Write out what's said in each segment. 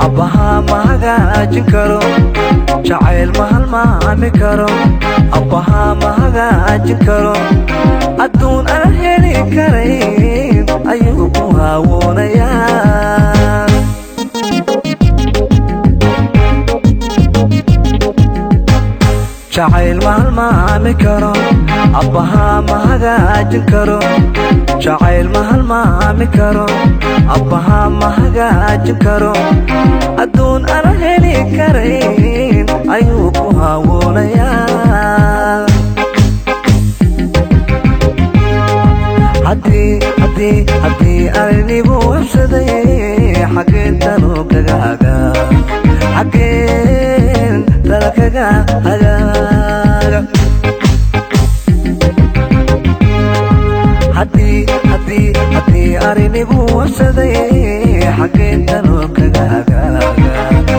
Abbahaa ma hagaajin karo, jacayl ma halmaami karo. Abbahaa ma hagaajin karo, adduun aan heli karayn ayuu ku haawoonayaa. Jacayl ma halmaami karo, abbahaa ma hagaajin karo. Jacayl ma halmaami karo, abbahaa ma hagaajin karo, adduun aan heli karayn ayuu ku haawoonayaa. Haddii arinigu habsaday, xaggeen talo kaga hagaa? Xaggeen talo kaga hagaaga? Haddii arinigu habsaday, xaggeen talo kaga hagaaga?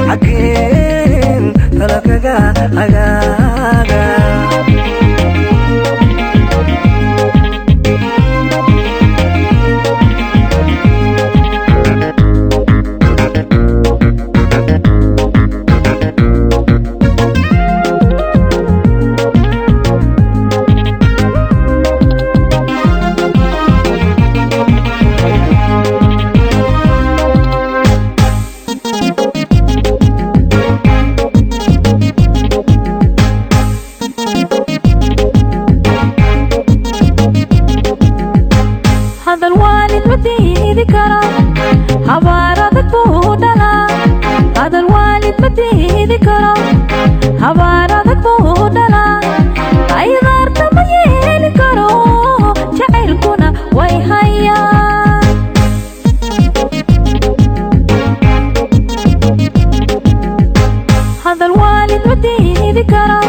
Xaggeen talo kaga hagaaga? Hadal waalid ma diidi karo, habaar adag buu dhalaa. Hadal waalid ma diidi karo, habaar adag buu dhalaa. Aydaarta ma yeeli karo, jacaylkuna way hayaan. Hadal waalid ma diidi karo,